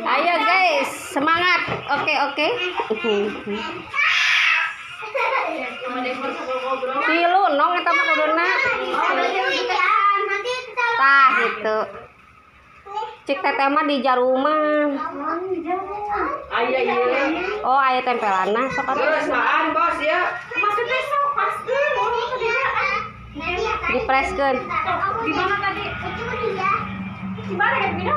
Ayo guys, semangat. Oke, oke. Tilu nong eta mah kuduna. Tah gitu. Cik teteh mah di jaruman. Aya ieu. Oh, aya tempelanna sok atuh. Geus maan bos ya. Maksudnya sok paskeun mau ke dieu. Dipreskeun. Di mana tadi? Di mana ya, Bina?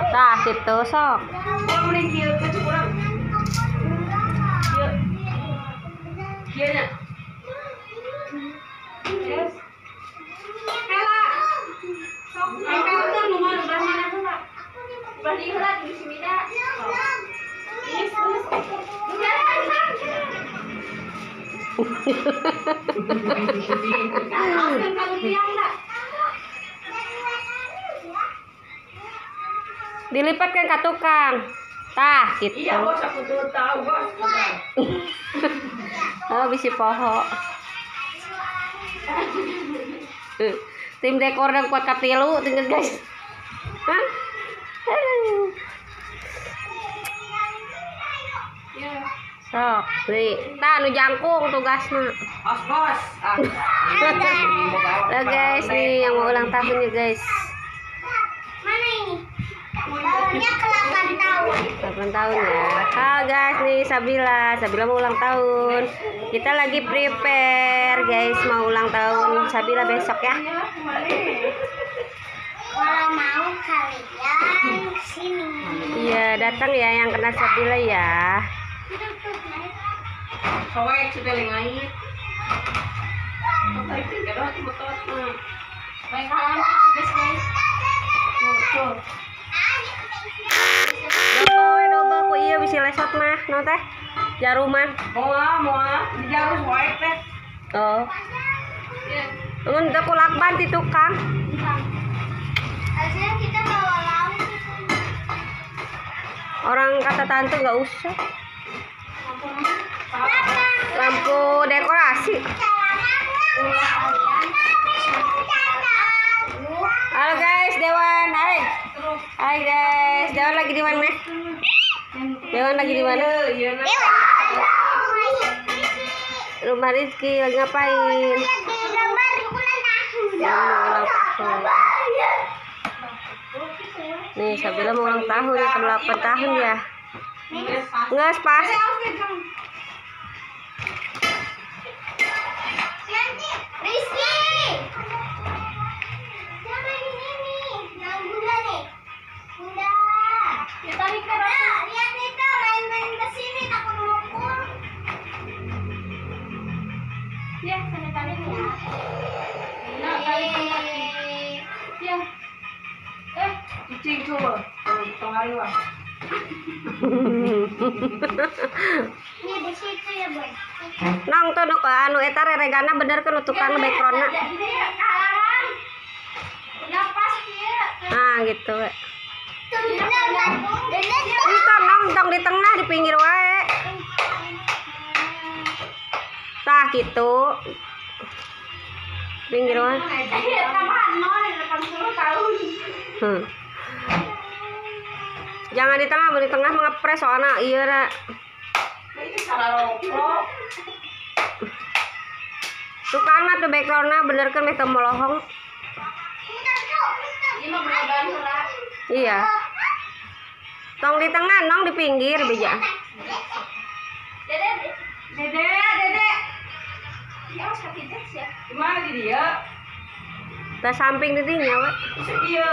Tah gitu sok. Urang mending kieu ke urang. Kieu. Kieu nya. Yes. Hela. Sok tempelkeun nu mana belah mana heula. Belah dieu heula di si Mida. Ini terus. Dilipatkan ke tukang. Tah gitu. Iya bos, aku tuh tahu bos. Oh, bisi poho. Tim dekor dan kuat katilu tinggal guys. Hah? Sok, nih, tah nu jangkung tugasna. Bos, bos. Nah, guys, nih yang mau ulang tahun ya guys. Mana ini? Balonnya ke 8 tahun. 8 tahun ya. Halo guys, nih Sabila. Sabila mau ulang tahun. Kita lagi prepare guys, mau ulang tahun Sabila besok ya. Kalau mau kalian kesini. Iya, datang ya yang kena Sabila ya. Soek sudah lengait. Tarik tinggal doang betot. Baik kalam guys. Tuh. Dobo dobo ku ieu bisi lesot mah, no teh. Jaruman. Moal moal di jarum soek teh. Oh. Mun teu ku lakban ti tukang. Harusnya kita bawa lampu. Orang kata tante nggak usah. Lampu dekorasi. Halo guys, Dewan. Hai. Hai guys, Dewan lagi di mana? Dewan lagi di mana? Rumah Rizky lagi ngapain? Mau ulang tahun. Nih, Sabila mau ulang tahun ya, ke 8 tahun ya. Nggak pas. Rizky. Jangan ini nih, bunda nih. Bunda. Ya tarik ke lihat nih tuh main-main ke sini takut mukul. Ya, sana tarik ya. Nah, tarik. Ya. Cicing coba. Tong hari wah. Ini di situ ya, Bun. Nang tuh nuk anu eta reregana bener kan tukang backgroundna. Nah, gitu we. Itu nong tong di tengah di pinggir wae. Tah gitu. Pinggir wae. Jangan di tengah, di tengah mengepres soalnya iya ra. Tukangna tuh backgroundna bener kan meh teu molohong. Iya. Tong di tengah, nong di pinggir beja. Dede, dede, dede. Ya, sakit ya. Gimana di dia? Tah samping di dinya we. Iya.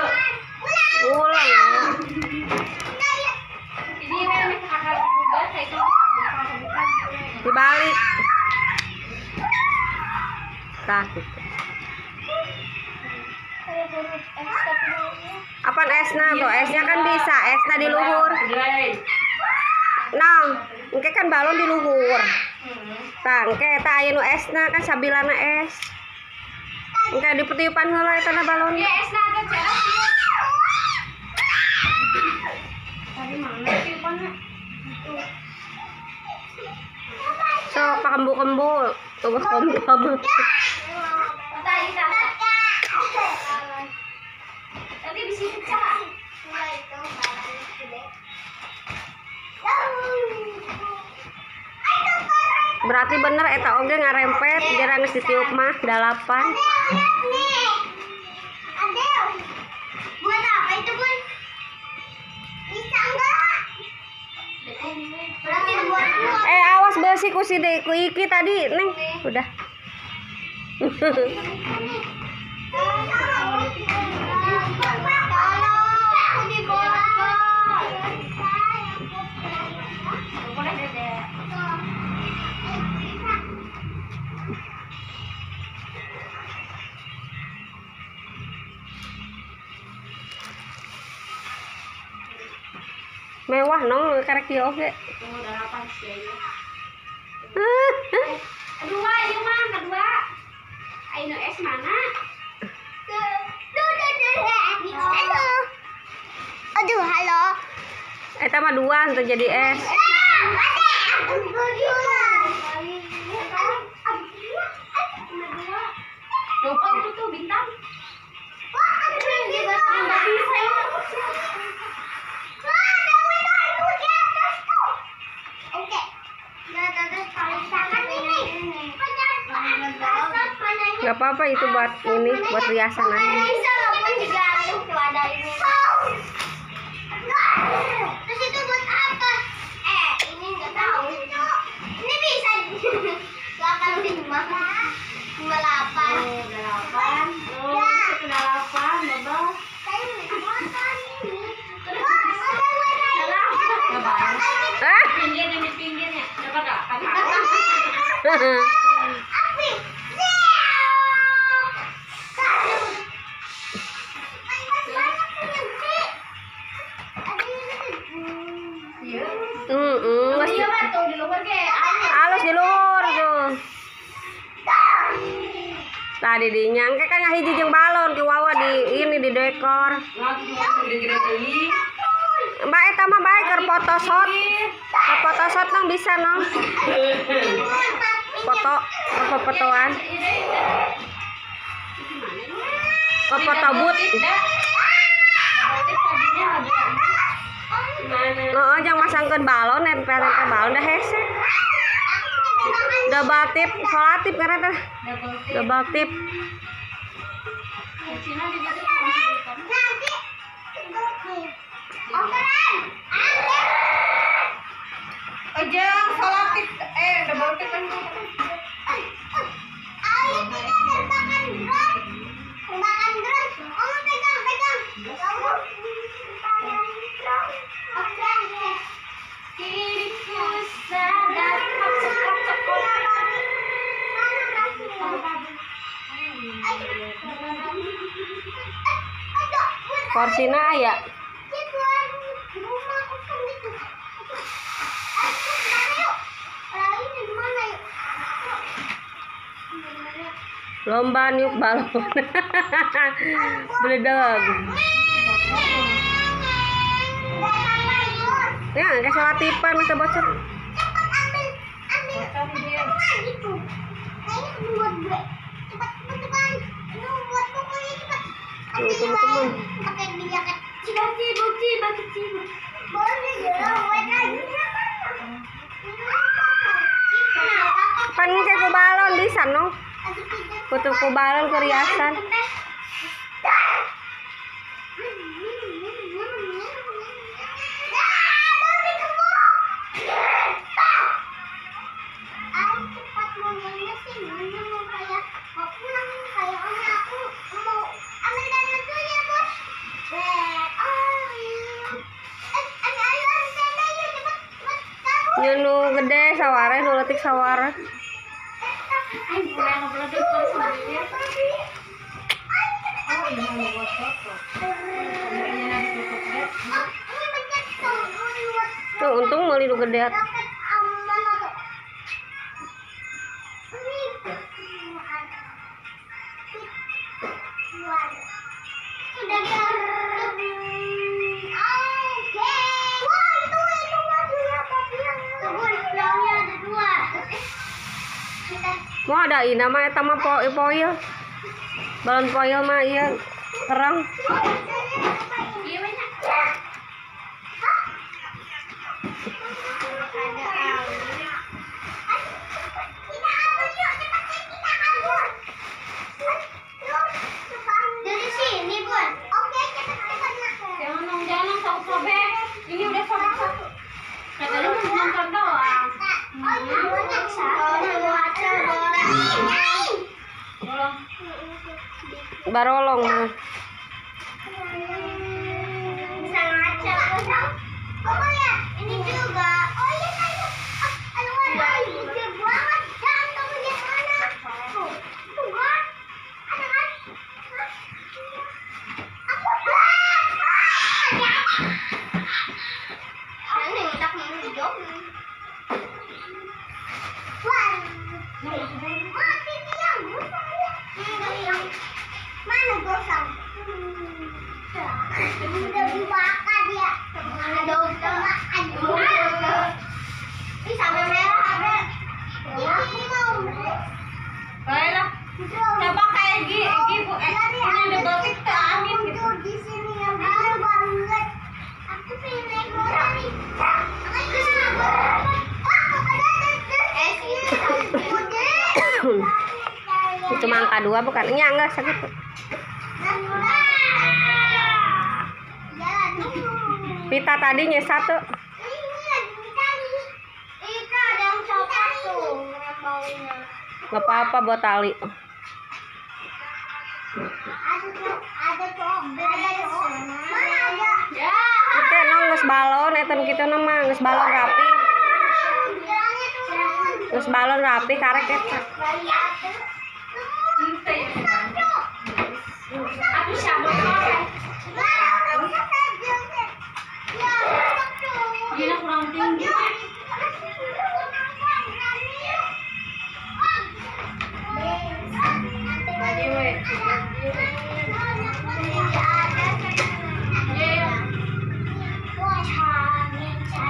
Ulang ya. Ini we kakak buka, saya itu dibalik. Tah gitu. Apaan esna tuh? Esnya kan bisa, esna di luhur. Nang, engke kan balon di luhur. Tah, engke eta aya nu esna kan sabilana es. Engke dipetiupan heula eta na balon. Ya esna agak jarak. Tadi mana tiupanna? Sok pakembu-kembu, tugas kompa. Tadi bisi pecah. Berarti bener eta oge ngarempet geura geus ditiup mah 8. Adel. Buat apa itu, Bun? Bisa enggak? Berarti buat Awas beusi ku si ku Iki tadi, Neng. Udah. Mewah nong karek ieu oge. Kedua ieu mah, kedua. Ayo es mana? Aduh, halo. Eta mah dua untuk jadi es. Oh, itu tuh bintang. Gak apa-apa itu buat ini, buat riasan aja. Terus itu buat apa? Ini nggak tahu. Ini bisa 85, 58. Oh, 8. Oh, 8, Baba. Pinggirnya di pinggirnya. Dapat 8. Halus di luhur tuh. Tadi di nyangke kan ngahiji jeung balon ki wawa di ini di dekor. Mbak eta mah bae keur photoshoot. Keur photoshoot nang bisa nong. Foto, foto-fotoan. Foto booth. Oh, jangan masangkeun balon, nempel-nempel balon dah hese. Double tip, solatif karena teh. Double tip. Ojang solatif double tip kan. Ayo tidak terbakar drone. Terbakar drone. Oh, pegang, pegang. Kamu Korsina ya. Lomba niup balon. Beledeg. Ya, kayak selatipan bisa bocor. Cepat ambil itu. Kayaknya buat gue. Cepat cepat. Ini buat pokoknya cepat. Tuh, teman-teman. Pakai minyak kecil. Boleh ya, lagi. Pan kayak ku balon bisa no. Putu ku balon ke riasan. Nu gede saware, nu leutik saware. Tuh untung meuli nu gede. Mau ada ina mah eta mah foil. Balon foil mah ieu kerang. Barolong. Bisa ngaca. Oh ya, ini juga. Oh iya, aduh, gede banget. Jangan kamu lihat mana. Tuh, kan? Ada kan? Aku ini tak mau. Mana gosong? Udah dibakar dia. Ada ini sama merah ada. Ini mau. Baiklah. Coba kayak gini, Bu. Ini ada batik tuh amin gitu. Di sini yang gede banget. Aku pengen naik motor nih. Itu angka 2 bukan? Ini enggak segitu. Pita tadinya 1. Itu ada yang coklat tuh baunya. Enggak apa-apa buat tali. Ada coklat. Mana ada? Oke, nong geus balon eta nu kitu mah geus balon rapi. Geus balon rapi karek eta. Aku siapa? Dia kurang tinggi.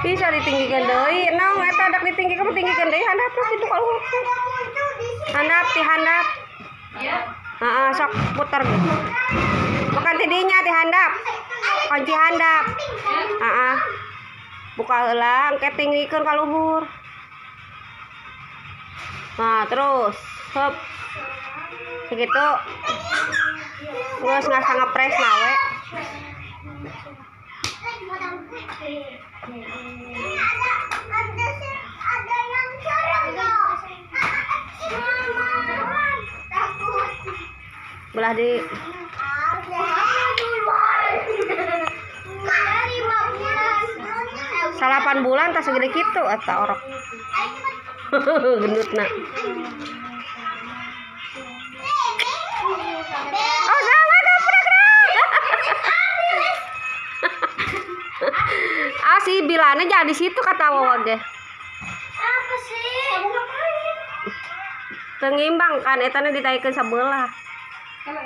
Bisa ditinggikan deui. Nong eta dak ditinggikan, tinggikan deui handap kitu kalau. Handap ti handap. Heeh, sok puter. Bukan tidinya ti handap. Kunci handap. Heeh. Buka heula engke tinggikeun ka luhur. Nah, terus hop. Segitu. Terus ngasa ngepres nawe. Ini ada yang serem dong. Takut. Belah di 8 bulan tas segede kitu eta orok. Gendutna. Oh, jangan dapur. Ah, si Bilana jangan di situ kata Wawan deh. Apa sih? Kamu ngapain? Tengimbang kan etana ditaikeun sabelah. Ah,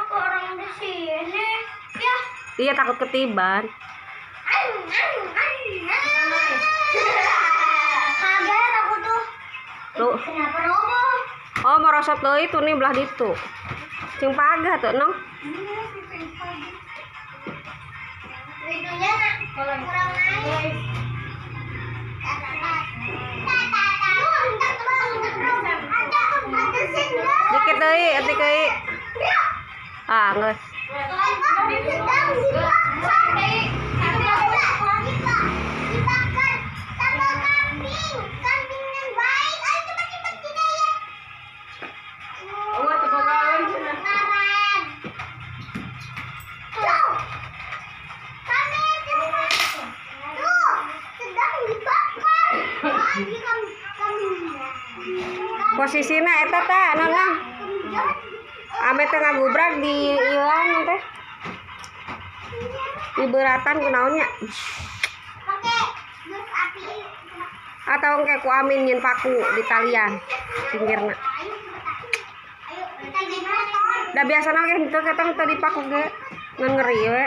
kok orang di sini? Ya. Iya takut ketiban. Kaget aku tuh. Lu. Kenapa roboh? Oh, merosot deui tuh nih belah ditu. Cing pagah tuh, Nong. Itunya kurang naik. Dikit deui, etik deui. Ah, geus. Dibakar sama kambing, kambing yang baik. Ayo cepat-cepat kita ya. Oh, tepuk-tangan. Tuh. Kami cepat. Tuh, sedang dibakar. Lagi kambingnya. Posisina eta tah, nonang. Ame teh ngagubrak di ieuan teh. Di beratan kunaon nya? Pakai dus api. Atau engke ku Amin nyin paku di talian pinggirna. Ayo, kita naik motor. Da biasana ge henteu ketang teu dipaku ge. Ngan ngeri we.